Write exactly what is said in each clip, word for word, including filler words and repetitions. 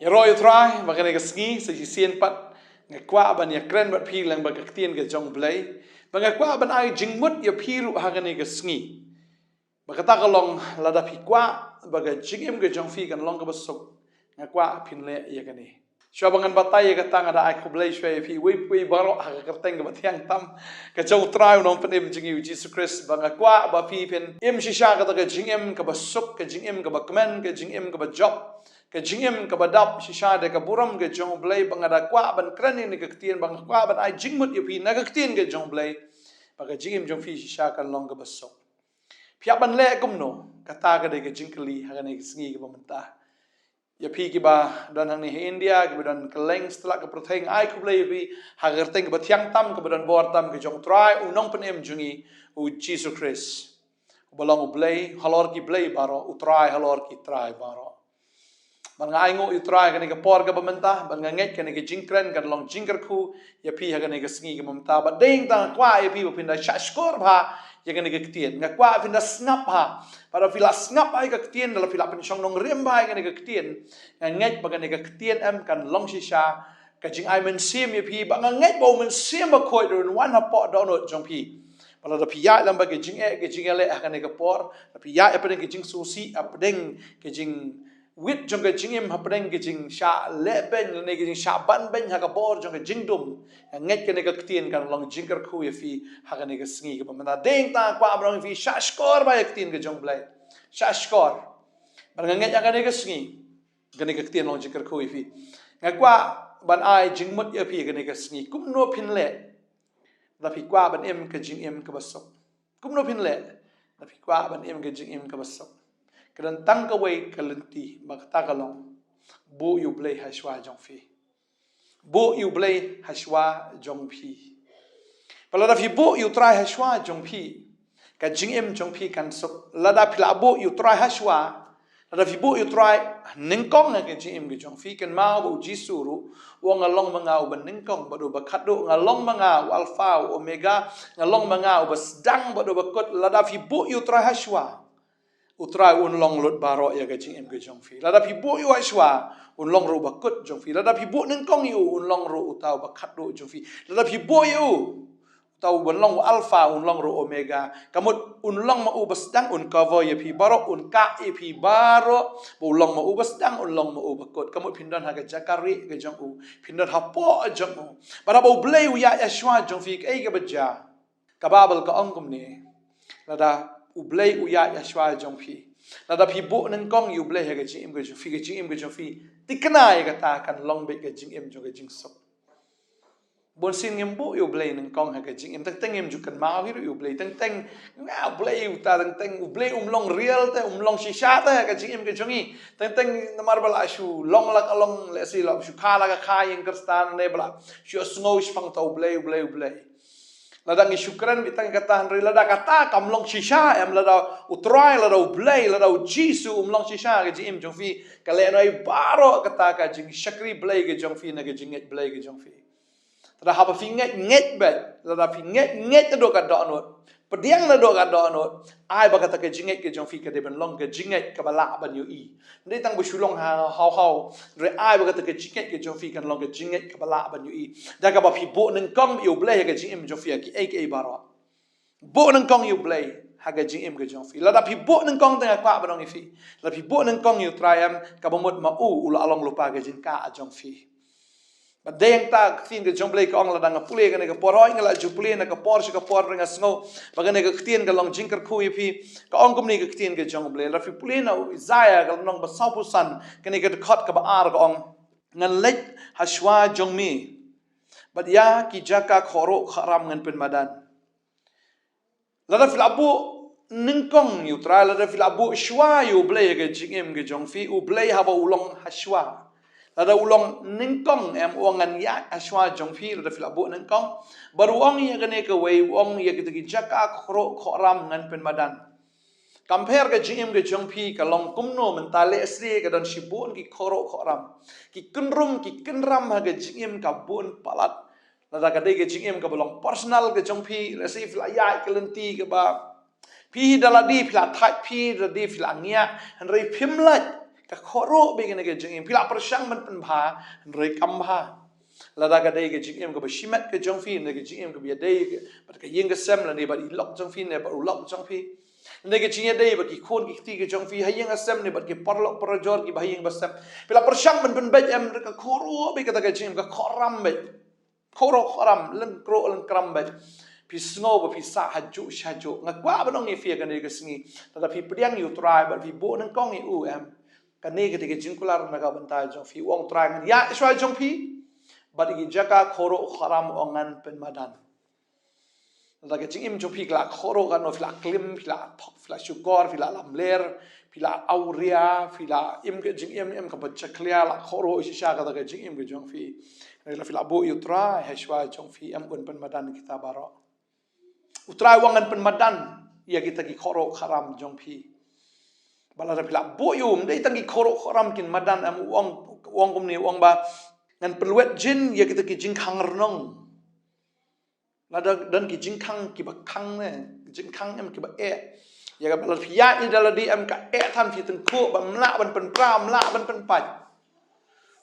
Ïaroh ïa u Trai ba kane ka sngi sa shisien pat nga kwah ban ïakren bad phi lyngba ka ktien ka jong u Blei. Ba nga kwah ban ai jingmut ïa phi ruh ha kane ka sngi. Ba kata ka long lada phi kwah ba ka jingim ka jong phi kan long kaba suk, nga kwah phin leh ïa kane. Shuwa ba ngan batai ïa kata nga da ai khublei shuwa ïa phi uwei pa uwei baroh ha ka kyrteng kaba thiang tam ka jong u Trai u Nongpynim jong ngi u Jisu Khrist. Ba nga kwah ba phi phin im shisha kata ka jingim kaba suk, ka jingim kaba kmen, ka jingim kaba jop, ka jingim kaba dap shisha da ka burom ka jong u Blei. Ba nga da kwah ban kren ïa kane ka ktien, ba nga kwah ban ai jingmut ïa phi na ka ktien ka jong u Blei, ba ka jingim jong phi shisha kan long kaba suk. Phi hap ban leh kumno? Kata ka dei ka jingkylli ha kane ka sngi kaba mynta. Ïa phi kiba don hangne ha India, kiba don kylleng satlak ka pyrthei, nga ai khublei ïa phi ha ka kyrteng kaba thiang tam, kaba don bor tam ka jong u Trai u Nongpynim jong ngi u Jisu Khrist, uba long u Blei halor ki blei baroh, u Trai halor ki trai baroh. Bad nga ainguh ïa u Trai ha kane ka por kaba mynta, bad nga ngeit kane ka jingkren kan long jingkyrkhu ïa phi ha kane ka sngi kaba mynta. Bad dei tang nga kwah ïa phi ba phin da shahshkor bha ïa kane ka ktien. Nga kwah phin da sngap bha. Bad lada phi la sngap bha ïa ka ktien, lada phi la pynshong nongrim bha ïa kane ka ktien, nga ngeit ba kane ka ktien em kan long shisha ka jingai mynsiem ïa phi. Bad nga ngeit ba u Mynsiem Bakhuid un wan hapoh dohnud jong phi. Bad lada phi ïaid lyngba ka jingeh, ka jingeh leh ha kane ka por, lada phi ïaid hapdeng ka jingsngewsih, hapdeng ka jing wit jong ka jingim, hapdeng ka jingshah leh beiñ lane ka jingshah ban beiñ ha ka bor jong ka jingdum, nga ngeit kane ka ktien kan long jingkyrkhu ïa phi ha kane ka sngi kaba mynta. Dei tang nga kwah ban ong ïa phi, shahshkor bha ïa ka ktien ka jong u Blei. Shahshkor. Bad nga ngeit ha kane ka sngi kane ka ktien long jingkyrkhu ïa phi. Nga kwah ban ai jingmut ïa phi ha kane ka sngi. Kumno phin leh lada phi kwah ban im ka jingim kaba suk? Kumno phin leh lada phi kwah ban im ka jingim kaba suk? Ka don tang kawei ka lynti, ba kata ka long, buh ïa u Blei hashwa jong phi. Buh ïa u Blei hashwa jong phi. Bad lada phi buh ïa u Trai hashwa jong phi, ka jingim jong phi kan suk. Lada phi la buh ïa u Trai hashwa, lada phi buh ïa u Trai nyngkong ha ka jingim ka jong phi, kynmaw ba u Jisu ruh u ong, nga long ma nga uba nyngkong bad uba khatduh, nga long ma nga u Alpha u Omega, nga long ma nga uba sdang bad uba kut. Lada phi buh ïa u Trai hashwa, u Trai un long lut baroh ïa ka jingim ka jong phi. Lada phi buh ïa u hashwa, un long ruh uba kut jong phi. Lada phi buh nyngkong ïa u, un long ruh uta uba khatduh jong phi. Lada phi buh ïa u, uta uba long u Alpha, un long ruh u Omega. Ka mut un long ma u uba sdang, un cover ïa phi baroh, un kah ïa phi baroh, ba u long ma u uba sdang, un long ma u uba kut. Ka mut phin don ha ka jaka rieh ka jong u, phin don hapoh jong u. Bad haba u Blei u ïaid hashwa jong phi, kaei kaba jia? Ka Baibl ka ong kumne, lada u Blei u ïaid hashwa jong phi, lada phi buh nyngkong ïa u Blei ha ka jingim ka jong phi, ka jingim ka jong phi thikna ïa kata, kan long beit ka jingim jong ka jingsuk. Bunsien ngim buh ïa u Blei nyngkong ha ka jingim, teng teng ngim ju kynmaw hi ruh ïa u Blei, teng teng nga, u Blei uta, teng teng u Blei um long real te, um long shisha te ha ka jingim ka jong ngi. Teng teng namar ba la shu long la ka long, lehse la shu kha la ka kha ïing Khristan, ne ba la shu sngew shaphang uta u Blei, u Blei, u Blei. Lada ngi shu kren beit tang kata, hynrei lada kata kam long shisha em, lada u Trai, lada u Blei, lada u Jisu um long shisha ha ka jingim jong phi, ka lehnoh baroh kata ka jingshakri Blei ka jong phi, na ka jingngeit Blei ka jong phi. Lada haba phi ngeit, ngeit beit, lada phi ngeit, ngeit naduh ka dohnud, pdiang naduh ka dohnud, ai ba kata ka jingngeit ka jong phi ka dei ban long ka jingngeit kaba lah ban ïohi. Ym dei tang ba shu long ha haw haw, hynrei ai ba kata ka jingngeit ka jong phi kan long ka jingngeit kaba lah ban ïohi. Da kaba phi buh nyngkong ïa u Blei ha ka jingim jong phi ha kiei kiei baroh. Buh nyngkong ïa u Blei ha ka jingim ka jong phi. Lada phi buh nyngkong, te nga kwah ban ong ïa phi, lada phi buh nyngkong ïa u Trai em, kaba mut ma u u la long lypa ka jingkah jong phi. Bad dei hangta ka ktien ka jong u Blei ka ong, lada nga pule kane ka por, hooid nga la ju pule na ka por sha ka por, hynrei nga sngew ba kane ka ktien ka long jingkyrkhu ïa phi. Ka ong kumne ka ktien ka jong u Blei, lada phi pule na u Isaïah ka lynnong ba sawphew san, kane ka dkhot kaba ar ka ong, ngan leit hashwa jong me bad ïa ki jaka khohruh khohram ngan pynmadan. Lada phi la buh nyngkong ïa u Trai, lada phi la buh shwa ïa u Blei ha ka jingim ka jong phi, u Blei haba u long hashwa, lada u long nyngkong em, u ong ngan ïaid hashwa jong phi, lada phi la buh nyngkong. Bad u ong ïa kane kawei, u ong ïa kita ki jaka khohruh khohram ngan pynmadan. Compare ka jingim ka jong phi ka long kumno mynta, lehse ka don shibun ki khohruh khohram, ki kynrum ki kynram ha ka jingim ka bun palat. Lada ka dei ka jingim kaba long personal ka jong phi, lehse phi la ïaid ka lynti kaba phi da lade phi la thait, phi da lade phi la ngiah, hynrei phim lait. Ka khoroh beit kane ka jingim. Phi la pyrshang ban pynbha, hynrei kam bha. Lada ka dei ka jingim kaba shimet ka jong phi, ne ka jingim kaba ïadei bad ka ïing ka sem, lane bad i lok jong phi, ne bad u lok jong phi, ne ka jingïadei bad ki khun ki kti ka jong phi ha ïing ha sem, ne bad ki paralok parajor kiba ha ïing ba sem. Phi la pyrshang ban pynbeit em, hynrei ka khoroh beit kata ka jingim, ka khohram beit. Khoroh khohram, lyngkroh lyngkram beit. Phi sngew ba phi sah hajuh shajuh. Nga kwah ban ong ïa phi ha kane ka sngi, lada phi pdiang ïa u Trai bad phi buh nyngkong ïa u em, kane ka dei ka jingkular na ka bynta jong phi. U ong u Trai, ngan ïaid shuwa jong phi, bad ïa ki jaka khoroh khohram, u ong, ngan pynmadan. Lada ka jingim jong phi ka la khoroh, katno phi la klim, phi la thok, phi la shukor, phi la lamler, phi la awria, phi la im ka jingim, im kaba jakhlia, la khoroh shisha kata ka jingim ka jong phi. Hynrei lada phi la buh ïa u Trai ha shuwa jong phi em, un pynmadan kita baroh. U Trai u ong ngan pynmadan ïa kita ki khoroh khohram jong phi. Bad lada phi la buh ïa u, ym dei tang ki khoroh khohram kin madan em, u ong, u ong kumne, u ong ba ngan pynlwet jin ïa kita ki jingkhang rnong. Lada don ki jingkhang kiba khang ne, jingkhang em kiba eh. Ïa kaba lada phi ïaid ïa da lade em ka eh than, phi tyngkhuh ba ym lah ban pynpra, ym lah ban pynpait.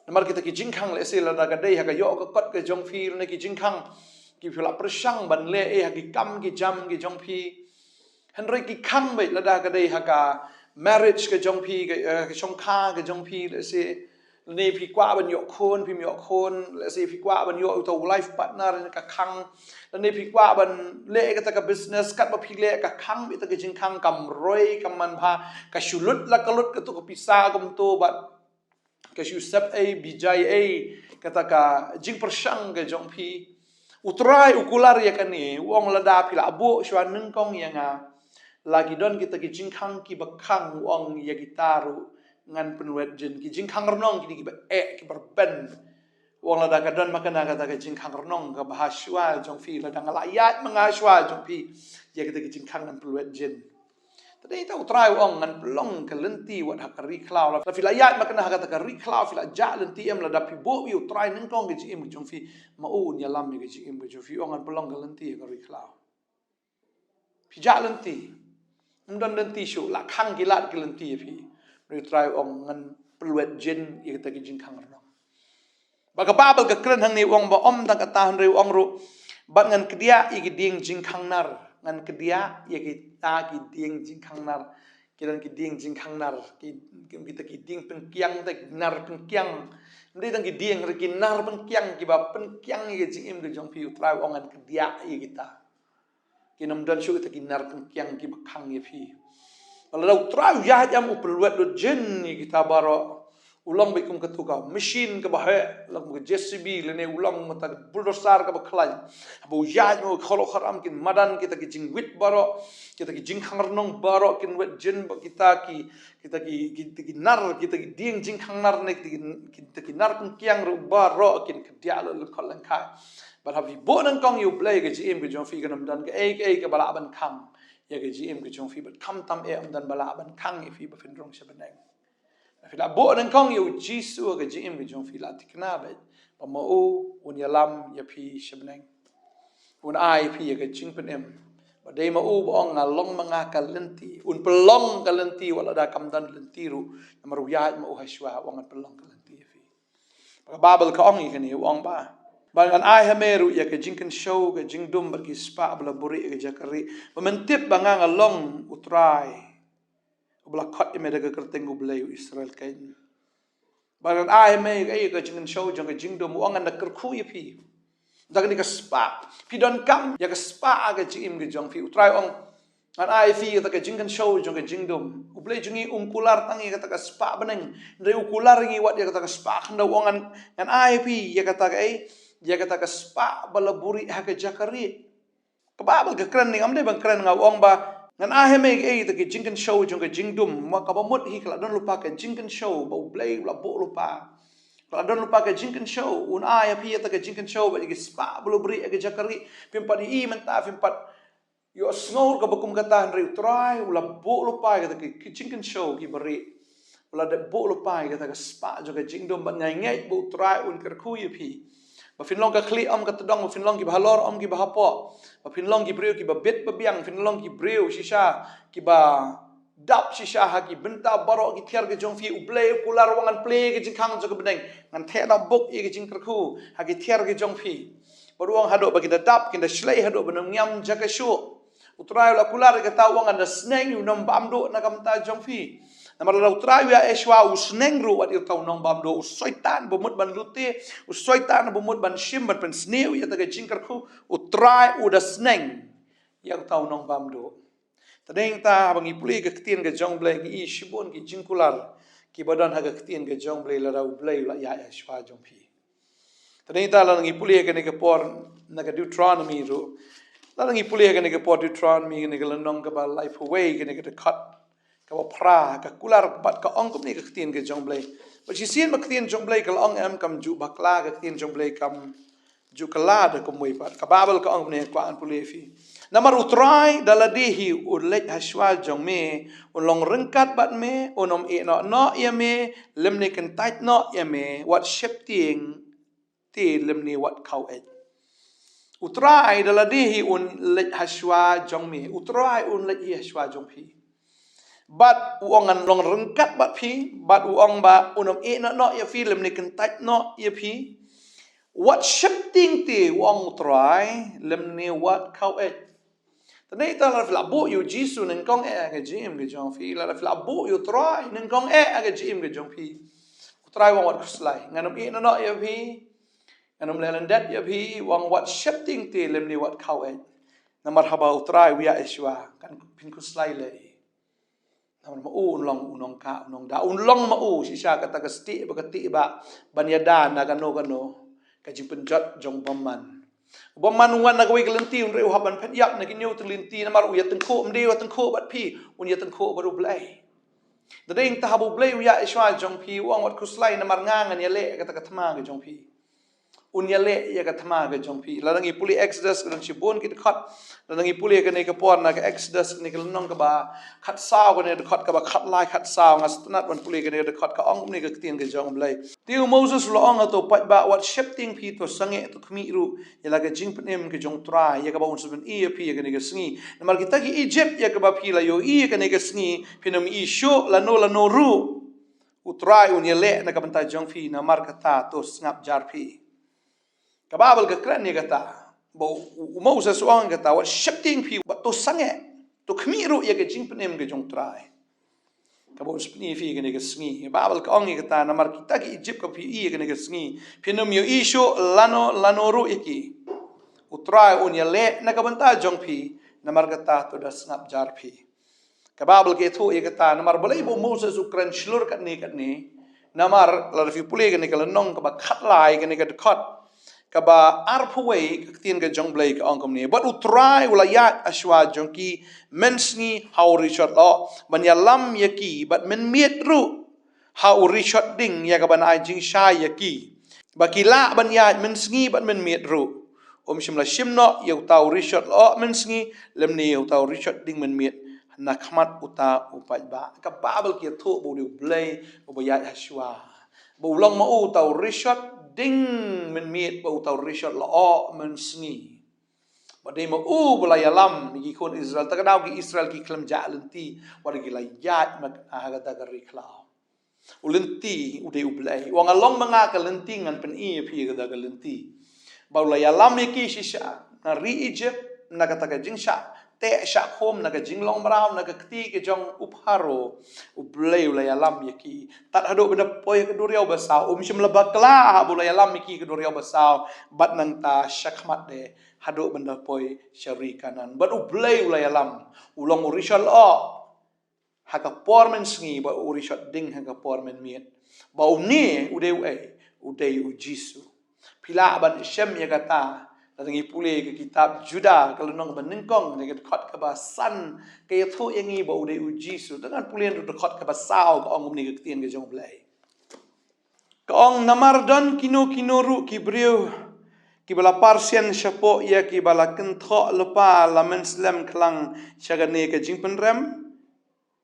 Namar kita ki jingkhang, lehse lada ka dei ha ka ïoh ka kot ka jong phi, lane ki jingkhang ki phi la pyrshang ban leh eh ha ki kam ki jam ki jong phi. Hynrei ki khang beit, lada ka dei ha ka marriage ka jong phi, ka, eh, ka shongkha ka jong phi, lehse. Lane phi kwah ban ïoh khun, phim ïoh khun, lehse phi kwah ban ïoh uto u life partner, ka khang. Lane phi kwah ban leh kata ka business, katba phi leh ka khang beit, kata ka jingkhang kam roi, kam manbha, ka shu lut la ka lut kato ka pisa kumto, bad ka shu sep ei, bijai ei, kata ka jingpyrshang ka jong phi. U Trai u kular ïa kane, u ong lada phi la buh shuwa nyngkong ïa nga, la ki don kita ki jingkhang kiba khang, u ong, ïa kita ruh ngan pynlwet jin. Ki jingkhang rnong kine kiba eh, kiba rben. U ong lada ka don ma kane kata ka jingkhang rnong kaba ha shuwa jong phi, lada nga la ïaid ma nga shuwa jong phi, ïa kita ki jingkhang ngan pynlwet jin. Te dei ta u Trai u ong ngan pynlong ka lynti wat ha ka ri khlaw. Lada phi la ïaid ma kane ha kata ka ri khlaw, phi la jah lynti em, lada phi buh ïa u Trai nyngkong ka jingim ka jong phi, ma u un ïalam ïa ka jingim ka jong phi. U ong ngan pynlong ka lynti ha ka ri khlaw. Phi jah lynti. Ym don lynti shuh, la khang ki lad ki lynti ïa phi. Hynrei u Trai u ong ngan pynlwet jin ïa kita ki jingkhang rnong. Ba ka Baibl ka kren hangne, u ong ba ym tang kata, hynrei u ong ruh, bad ngan kdiah ïa ki dieng jingkhang nar. Ngan kdiah ïa kita ki dieng jingkhang nar. Ki don ki dieng jingkhang nar, ki, ki, kita ki dieng pynkiang, kita ki nar pynkiang. Ym dei tang ki dieng, hynrei ki nar pynkiang, kiba pynkiang ïa ka jingim ka jong phi, u Trai u ong ngan kdiah ïa kita. Kin ym don shuh kita ki nar pynkiang kiba khang ïa phi. Lada u Trai u ïaid em, u pynlwet lut jin ïa kita baroh. U long beit kum katu ka machine kaba heh, long kum ka J C B, lane u long kum kata ka bulldozer kaba khlaiñ. Haba u ïaid em, u khoroh kharam, kin madan kita ki jingwit baroh, kita ki jingkhang rnong baroh, kin wet jin bad kita ki, kita ki, kita ki nar, kita ki dieng jingkhang nar ne, kita ki, kita ki nar pynkiang ruh baroh kin kdiah lut lyngkhot lyngkhai. Bad haba phi buh nyngkong ïa U Blei, ka jingim ka jong phi kan ym don kaei kaei kaba lah ban khang ïa ka jingim ka jong phi, bad khamtam eh ym don ba lah ban khang ïa phi ba phin rung sha bneng. Phi lah buh nyngkong ïa U Jisu ha ka jingim ka jong phi, lah thikna beit ba ma u un ïalam ïa phi sha bneng. Un ai ïa phi ïa ka jingpynim. Ba dei ma u ba ong, nga long ma nga ka lynti. Un pynlong ka lynti wat lada kam don lynti ruh. Namar u ïaid ma u ha shuwa, u ong ngan pynlong ka lynti ïa phi. Ba ka Baibl ka ong ïa kane, u ong ba, ba ngan ai ha me ruh ïa ka jingkynshew, ka jingdum bad ki spah ba la buhrieh ha ka jaka rieh, ba men tip ba nga nga long U Trai, uba la khot ïa me da ka kyrteng U Blei u Israel keiñ. Ba ngan ai ha me ïa ka jingkynshew jong ka jingdum, u ong ngan da kyrkhu ïa phi da kane ka spah. Phi donkam ïa ka spah ha ka jingim ka jong phi. U Trai u ong ngan ai ïa phi ïa kata ka jingkynshew jong ka jingdum. U Blei jong ngi um kular tang ïa kata ka spah bneng, hynrei u kular ïa ngi wat ïa kata ka spah khyndew. U ong ngan, ngan ai ïa phi ïa kata ka, eh, ïa kata ka spah ba la buhrieh ha ka jaka rieh. Ka Baibl ka kren, ym dei ban kren, nga, u ong ba ngan ai ha me ïa kata ka jingkynshew jong ka jingdum. Ma kaba mut hi ka la don lypa ka jingkynshew ba U Blei u la buh lypa. Ka la don lypa ka jingkynshew, un ai ïa phi ïa kata ka jingkynshew bad ïa ki spah ba la buhrieh ha ka jaka rieh. Phim pat ïohi mynta, phim pat ïohsngew kaba kum kata, hynrei U Trai u la buh lypa ïa kata ka jingkynshew kaba rieh. U la dep buh lypa ïa kata ka spah jong ka jingdum, bad nga ngeit ba U Trai un kyrkhu ïa phi. Ba phin long ka khlieh ym ka tdong, ba phin long kiba halor ym kiba hapoh. Ba phin long ki briew kiba bit ba biang, phin long ki briew shisha kiba dap shisha ha ki bynta baroh ki thiar ki jong phi. U Blei u kular u ong ngan plie ïa ka jingkhang jong ka bneng, ngan theh noh buk ïa ka jingkyrkhu ha ki thiar ki jong phi. Bad u ong haduh ba kin da dap, kin da shlei haduh ban ym ngiam jaka shuh. U Trai u la kular ïa kata, u ong ngan da sneng ïa u nongbamduh na ka bynta jong phi. Namar lada u Trai u ïaid shuwa, u sneng ruh wat ïa uta u nongbamduh, u Soitan ba mut ban lute, u Soitan ba mut ban shim ban pynsniew ïa kata ka jingkyrkhu, u Trai u da sneng ïa uta u nongbamduh. Te dei nangta haba ngi pule ka ktien ka jong U Blei, ngi i shibun ki jingkular kiba don ha ka ktien ka jong U Blei lada U Blei u la ïaid shuwa jong phi. Te dei nangta lada ngi pule kane ka por na ka Deuteronomy ruh, lada ngi pule kane ka por Deuteronomy, kane ka lynnong kaba laiphew wei, kane ka dkhot kaba phra, ka kular bad ka ong kumne ka ktien ka jong U Blei. Bad shisien ba ka ktien jong U Blei ka la ong em, kam ju bakla, ka ktien jong U Blei kam ju kylla da kumwei pat. Ka Baibl ka ong kumne, kwah ngan pule ïa phi. Namar U Trai da lade hi un leit ha shuwa jong me, un long ryngkat bad me, un ym ïehnoh noh ïa me, lymne kyntait noh ïa me, wat sheptieng te lymne wat khaw eit. U Trai da lade hi un leit ha shuwa jong me. U Trai un leit hi ha shuwa jong phi. Bad u ong ngan long ryngkat bad phi, bad u ong ba un ym ïehnoh noh ïa phi, lymne kyntait noh ïa phi. Wat sheptieng te, u ong U Trai, lymne wat khaw eit. Te dei nangta lada phi lah buh ïa U Jisu nyngkong eh ha ka jingim ka jong phi, lada phi lah buh ïa U Trai nyngkong eh ha ka jingim ka jong phi, U Trai u ong wat khuslai, ngan ym ïehnoh noh ïa phi, ngan ym leh lyndet ïa phi, u ong wat sheptieng te lymne wat khaw eit. Namar haba U Trai u ïaid shuwa, kan phin khuslai lei. Namar ma u un long u nongkah, u nongda, un long ma u shisha kata ka stieh ba ka tieh ba ban ïada na kano kano ka jingpynjot jong u bymman. U bymman u wan na kawei ka lynti, un rei u hap ban phet ïap na ki hynñiew tylli ki lynti, namar u ïatyngkhuh, ym dei u ïatyngkhuh bad phi, un ïatyngkhuh bad U Blei. Te dei nangta haba U Blei u ïaid shuwa jong phi, u ong wat khuslai, namar nga ngan ïaleh kata ka thma ka jong phi. Un ïaleh ïa ka thma ka jong phi. Lada ngi pule Exodus, ka don shibun ki dkhot. Lada ngi pule kane ka por na ka Exodus, kane ka lynnong kaba khatsaw, kane ka dkhot kaba khatlai khatsaw, nga sngewtynnat ban pule kane ka dkhot, ka ong kumne ka ktien ka jong U Blei. Te u Moses u la ong ha uto u paidbah, wat sheptieng phi, to sangeh, to khmih ruh ïa la ka jingpynim ka jong U Trai, ïa kaba un sa pyni ïa phi ïa kane ka sngi. Namar kita ki Egypt ïa kiba phi la ïohi ïa kane ka sngi, phin ym i shuh lano lano ruh. U Trai un ïaleh na ka bynta jong phi, namar kata to sngap jar phi. Ka Baibl ka kren ïa kata. Ba u, u Moses u ong ïa kata, wat sheptieng phi, wat to sangeh, to khmih ruh ïa ka jingpynim ka jong U Trai, kaba un sa pyni ïa phi ïa kane ka sngi. Ka Baibl ka ong ïa kata, namar kita ki Egypt kaba phi ïohi ïa kane ka sngi, phin ym ïohi shuh lano lano ruh ïa ki. U Trai un ïaleh na ka bynta jong phi, namar kata to da sngap jar phi. Ka Baibl ka ïathuh ïa kata, namar balei ba u Moses u kren shlur katne katne. Namar lada phi pule kane ka lynnong kaba khatlai, kane ka dkhot kaba arphew wei, ka ktien ka jong U Blei ka ong kumne, bad U Trai u la ïaid ha shuwa jong ki mynsngi ha u rishot lyoh, ban ïalam ïa ki, bad mynmiet ruh ha u rishot ding, ïa kaban ai jingshai ïa ki, ba ki lah ban ïaid mynsngi bad mynmiet ruh. Um shym la shim noh ïa uta u rishot lyoh mynsngi, lymne ïa uta u rishot ding mynmiet na khmat uta u paidbah. Ka Baibl ka ïathuh ba u dei U Blei uba ïaid ha shuwa, ba u long ma u uta u rishot ding mynmiet bad uta u rishot lyoh mynsngi. Ba dei ma u ba la ïalam ïa ki khun Israel. Ta ka daw ki Israel ki khlem jah lynti, wat ki la ïaid ma, ha kata ka ri khlaw. U lynti u dei U Blei. U ong nga long ma nga ka lynti, ngan pyni ïa phi kata ka lynti. Ba u la ïalam ïa ki shisha na ri Egypt, na kata ka jingshah teh shah khum, na ka jinglong mraw, na ka kti ka jong u Pharaoh. U Blei u la ïalam ïa ki tad haduh ban da poi ha ka duriaw basaw. Um shym la bakla haba u la ïalam ïa ki ha ka duriaw basaw, bad nangta shakhmat de haduh ban da poi sha ri Kanaan. Bad U Blei u la ïalam. U long u rishot lyoh ha ka por mynsngi bad u rishot ding ha ka por mynmiet. Ba une u dei uei? U dei U Jisu. Phi lah ban shem ïa kata lada ngi pule ka kitab Juda, ka lynnong ba nyngkong, na ka dkhot kaba san, ka ïathuh ïa ngi ba u dei U Jisu. Te ngan pule na ka dkhot kaba saw, ka ong kumne ka ktien ka jong U Blei. Ka ong, namar don kino kino ruh ki briew kiba la parsian shapoh ïa kiba la kynthoh lypa, la mynslem khlang sha kane ka jingpynrem.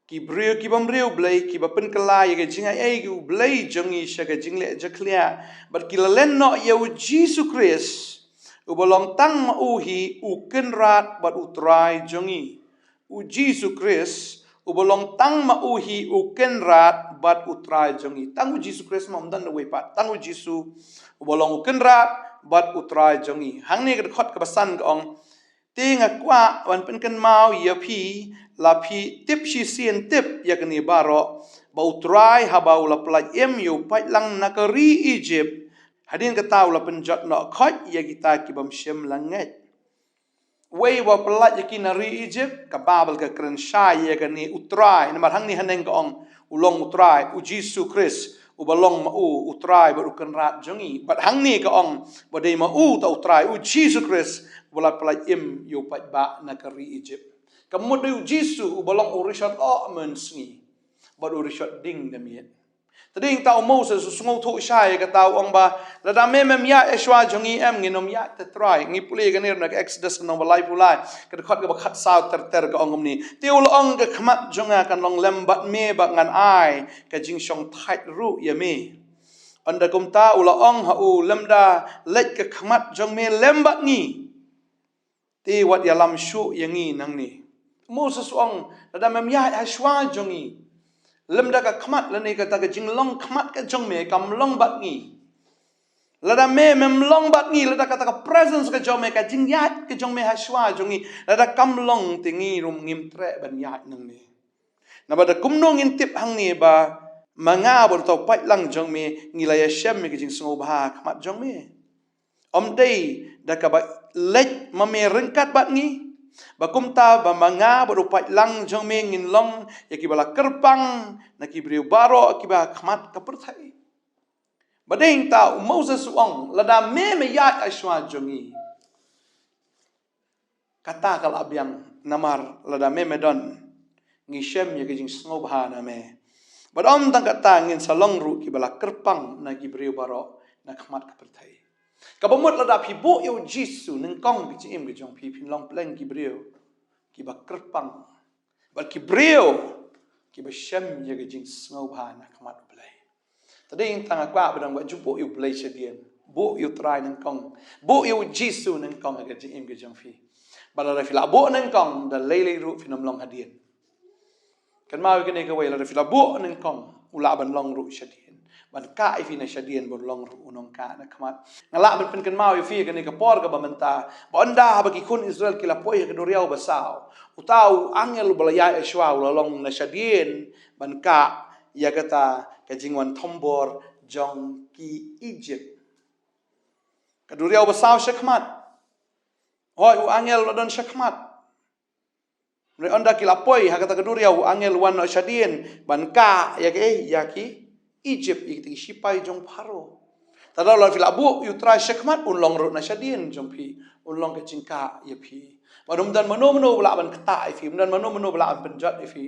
Ki briew ki bym riewblei, kiba pynkylla ïa ka jingai ei ka U Blei jong ngi sha ka jingleh jakhlia, bad ki la len noh ïa U Jisu Khrist, uba long tang ma u hi U Kynrad bad U Trai jong ngi. U Jisu Khrist uba long tang ma u hi u Kynrad bad u Trai jong ngi. Tang u Jisu Khrist, ym don uwei pat, tang u Jisu uba long u Kynrad bad u Trai jong ngi. Hangne ka dkhot kaba san ka ong: Te nga kwah ban pynkynmaw ïa phi, la phi tip shisien tip ïa kane baroh, ba u Trai haba u la pyllait im ïa u paidlang na ka ri Egypt, hadien kata u la pynjot noh khoit ïa kita ki bym shym la ngeit. Uwei uba pyllait ïa ki na ri Egypt? Ka Baibl ka kren shai ïa kane u Trai, namar hangne haneng ka ong u long u Trai, u Jisu Khrist, uba long ma u u Trai bad u Kynrad jong ngi. Bad hangne ka ong ba dei ma u ta u Trai, u Jisu Khrist, uba la pyllait im ïa u paidbah na ka ri Egypt. Ka mut dei u Jisu uba long u rishot oh mynsngi bad u rishot ding da miet. Te dei ta u Moses u sngewthuh shai ïa kata, u ong ba, lada me mem ïaid shuwa jong ngi, em, ngin ym ïaid te Trai. Ngi pule kane na ka Exodus lynnong ba laiphew lai, ka dkhot kaba khatsaw ter ter, ka ong kumne: Te u la ong, ka khmat jong nga kan long lem bad me, ba ngan ai ka jingshongthait ruh ïa me. Ynda kumta u la ong ha u: Lymda leit ka khmat jong me lem bad ngi, te wat ïalam shuh ïa ngi nangne. Moses u ong, lada mem ïaid ha shuwa jong ngi, lymda ka khmat lane kata ka jinglong khmat ka jong me kam long bad ngi, lada me mem long bad ngi, lada kata ka presence ka jong me, ka jingïaid ka jong me ha shuwa jong ngi, lada kam long, te ngi ruh ngim treh ban ïaid nangne. Naba da kumno ngin tip hangne ba ma nga bad uta u paidlang jong me ngi la ïashem ïa ka jingsngewbha ha khmat jong me? Ym dei da kaba leit ma me ryngkat bad ngi, ba kumta ba ma nga bad u paidlang jong me ngin long ïa kiba la kyrpang na ki briew baroh kiba ha khmat ka pyrthei? Ba dei ta u Moses u ong, lada me me ïaid ha shuwa jong ngi, kata ka la biang, namar lada me me don, ngi shem ïa ka jingsngewbha na me. Bad ym tang kata, ngin sa long ruh kiba la kyrpang na ki briew baroh na khmat ka pyrthei. Kaba mut lada phi buh ïa u Jisu nyngkong ka jingim ka jong phi, phin long pleng ki briew kiba kyrpang bad ki briew kiba shem ïa ka jingsngewbha na khmat U Blei. Te dei tang nga kwah ba dang ba ju buh ïa U Blei shadien. Buh ïa U Trai nyngkong. Buh ïa u Jisu nyngkong ha ka jingim ka jong phi. Bad lada phi la buh nyngkong, da lei lei ruh phin ym long hadien. Kynmaw ïa kane kawei, lada phi la buh nyngkong, u lah ban long ruh shadien. Ban kah ïa phi na shadien, ban long ruh u nongkah na khmat. Nga lah ban pynkynmaw ïa phi ha kane ka por kaba mynta, ba ynda haba ki khun Israel ki la poi ha ka duriaw basaw, uta u angel uba la ïaid shuwa u la long na shadien ban kah ïa kata ka jingwan thombor jong ki Egypt. Ka duriaw basaw shakhmat. Hooid, u angel u la don shakhmat. Hynrei ynda ki la poi ha kata ka duriaw, u angel u wan noh shadien ban kah ïa ki, ïa ki Egypt, ïa ki shipai jong Pharaoh. Te lada phi la buh ïa U Trai shakhmat, un long ruh na shadien jong phi, un long ka jingkah ïa phi. Bad ym don mano mano ba lah ban ktah ïa phi, ym don mano mano ba lah ban pynjot ïa phi.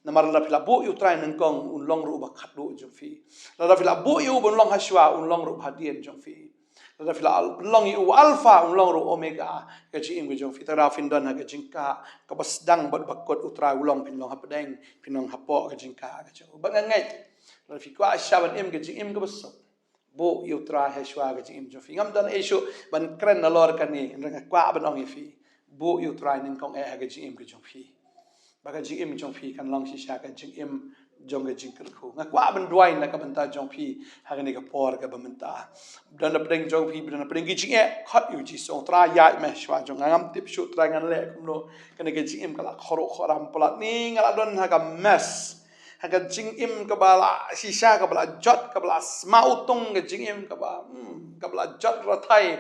Namar lada phi la buh ïa U Trai nyngkong, un long ruh uba khatduh jong phi. Lada phi la buh ïa u ban long ha shuwa, un long ruh uba hadien jong phi. Lada phi la long ïa u Alpha, un long ruh Omega, ka jingim ka jong phi. Te lada phin don ha ka jingkah kaba sdang bad ba kut, U Trai u long, phin long hapdeng, phin long hapoh ka jingkah ka jong u. Ba nga ngeit, lada phi kwah shisha ban im ka jingim kaba suk, buh ïa U Trai ha shuwa ka jingim jong phi. Ngam don ei shuh ban kren nalor kane, hynrei nga kwah ban ong ïa phi, buh ïa U Trai nyngkong eh ha ka jingim ka jong phi. Ba ka jingim jong phi kan long shisha ka jingim jong ka jingkyrkhu. Nga kwah ban duwai na ka bynta jong phi ha kane ka por kaba mynta. Ba don napdeng jong phi, ba don napdeng ki jingeh, khot ïa U Jisu, ong, Trai, ïaid me shuwa jong nga. Ngam tip shuh, Trai, ngan leh kumno. Kane ka jingim ka la khoroh khoram palat, ni nga la don ha ka mess, ha ka jingim kaba la shisha, kaba la jot, kaba la sma utung, ka jingim kaba, hmm, kaba la jot rathai.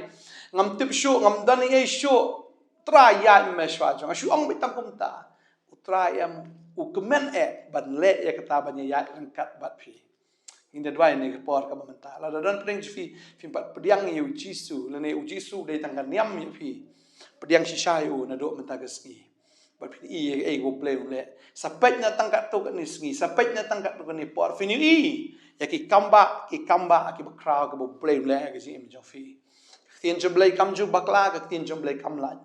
Ngam tip shuh, ngam don ei shuh. Trai, ïaid me shuwa jong nga. Shu ong beit tang kumta. U Trai em, u kmen eh ban leh ïa kata, ban ïaid ryngkat bad phi. Ngin da duwai ha kane ka por kaba mynta. Lada don pdeng jong phi, phin pat pdiang ïa U Jisu, lane U Jisu dei tang ka niam ïa phi, pdiang shisha ïa u naduh mynta ka sngi. Bad phin i ïa kaei kaba U Blei un leh. Sa peit na tang katto katne sngi, sa peit na tang katto katne por, phin i ïa ki kambah, ki kambah kiba khraw kiba U Blei un leh ha ka jingim jong phi. Ka ktien jong U Blei kam ju bakla, ka ktien jong U Blei kam lait.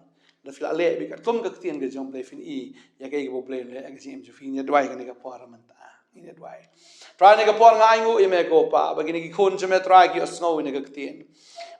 Lada phi la leh beit katkum ka ktien ka jong U Blei, phin i ïa kaei kaba U Blei un leh ha ka jingim jong phi. Ngin da duwai ha kane ka por mynta. Ngin da duwai. Trai, ha kane ka por nga ainguh ïa me ko Pa, ba kine ki khun jong me, Trai, ki ïohsngew ïa kane ka ktien.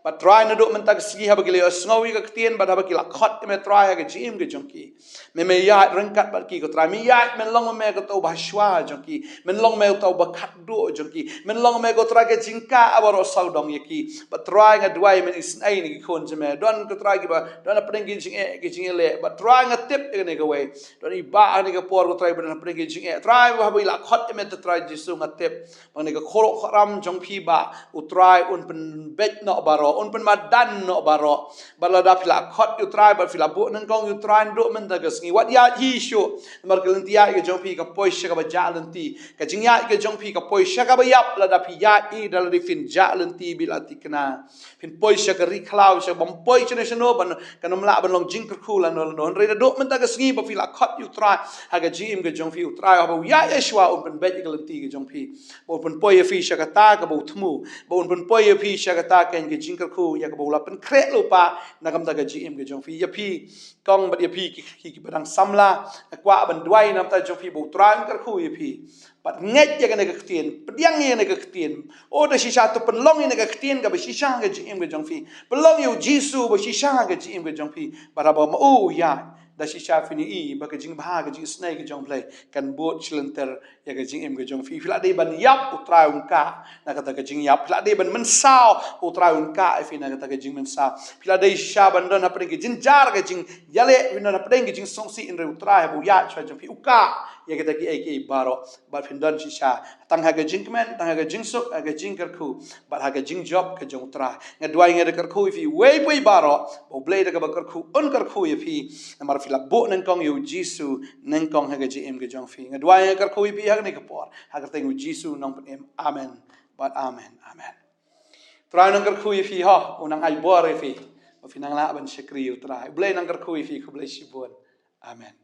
Bad Trai, naduh mynta ka sngi haba ki la ïohsngew ïa ka ktien, bad haba ki la khot ïa me Trai ha ka jingim ka jong ki, me, me ïaid ryngkat bad ki ko Trai. Me ïaid, men long me uta uba ha shuwa jong ki. Men long me uta uba khatduh jong ki. Men long me ko Trai ka jingkah baroh sawdong ïa ki. Bad Trai, nga duwai men isynei na ki khun jong me. Don ko Trai kiba don hapdeng ki jingeh, ki jingeh leh. Bad Trai, nga tip ïa kane kawei. Don i bah ha kane ka por ko Trai ba don hapdeng ki jingeh. Trai, haba i la khot ïa me Trai Jisu, nga tip ba kane ka khuram jong phi ba U Trai un pynbeit noh baroh, un pynmadan noh baroh. Bad lada phi la khot ïa U Trai, bad phi la buh nyngkong ïa U Trai, naduh mynta ka sngi, wat ïaid hi shuh. Namar ka lynti ïaid ka jong phi ka poi sha kaba jah lynti. Ka jingïaid ka jong phi ka poi sha kaba ïap, lada phi ïaid hi da lade phin jah lynti bad la thikna. Phin poi sha ka ri khlaw, sha bym poi shano shano, ban, kan ym lah ban long jingkyrkhu lano lano. Hynrei naduh mynta ka sngi ba phi la khot ïa U Trai ha ka jingim ka jong phi, U Trai haba u ïaid shuwa un pynbeit ïa ka lynti ka jong phi. Ba un pynpoi ïa phi sha kata kaba u thmu. Ba un pynpoi ïa phi sha kata ka, ka jingkyrkhu ïa kaba u la pynkhreh lypa na ka bynta ka jingim ka jong phi. Ïa phi kong bad ïa phi ki, ki, kiba dang samla, nga kwah ban duwai na ka bynta jong phi ba U Trai un kyrkhu ïa phi. Bad ngeit ïa kane ka ktien, pdiang ïa kane ka ktien. O, da shisha to pynlong ïa kane ka ktien kaba shisha ha ka jingim ka jong phi. Pynlong ïa U Jisu ba shisha ha ka jingim ka jong phi. Bad haba ma u u ïaid, da shisha phin ïohi ba ka jingbha, ka jingisynei ka jong U Blei kan bud shilynter ïa ka jingim ka jong phi. Phi la dei ban ïap, U Trai un kah na kata ka jingïap. Phi la dei ban mynsaw, U Trai un kah ïa phi na kata ka jingmynsaw. Phi la dei shisha ban don hapdeng ka jynjar ka jingïaleh, phin don hapdeng ka jingsngewsih, hynrei U Trai haba u ïaid shuwa jong phi u kah ïa kita kiei kiei baroh. Bad phin don shisha tang ha ka jingkmen, tang ha ka jingsuk, ha ka jingkyrkhu, bad ha ka jingjop ka jong U Trai. Nga duwai, nga da kyrkhu ïa phi uwei pa uwei baroh, ba U Blei da kaba kyrkhu un kyrkhu ïa phi. Namar phi la buh nyngkong ïa U Jisu nyngkong ha ka jingim ka jong phi. Nga duwai, nga kyrkhu ïa phi ha kane ka por, ha ka kyrteng U Jisu Nongpynim. Amen. Bad amen. Amen. Trai un nang kyrkhu ïa phi, ho, un nang ai bor ïa phi ba phin nang lah ban shakri ïa U Trai. U Blei un nang kyrkhu ïa phi, khublei shibun. Amen.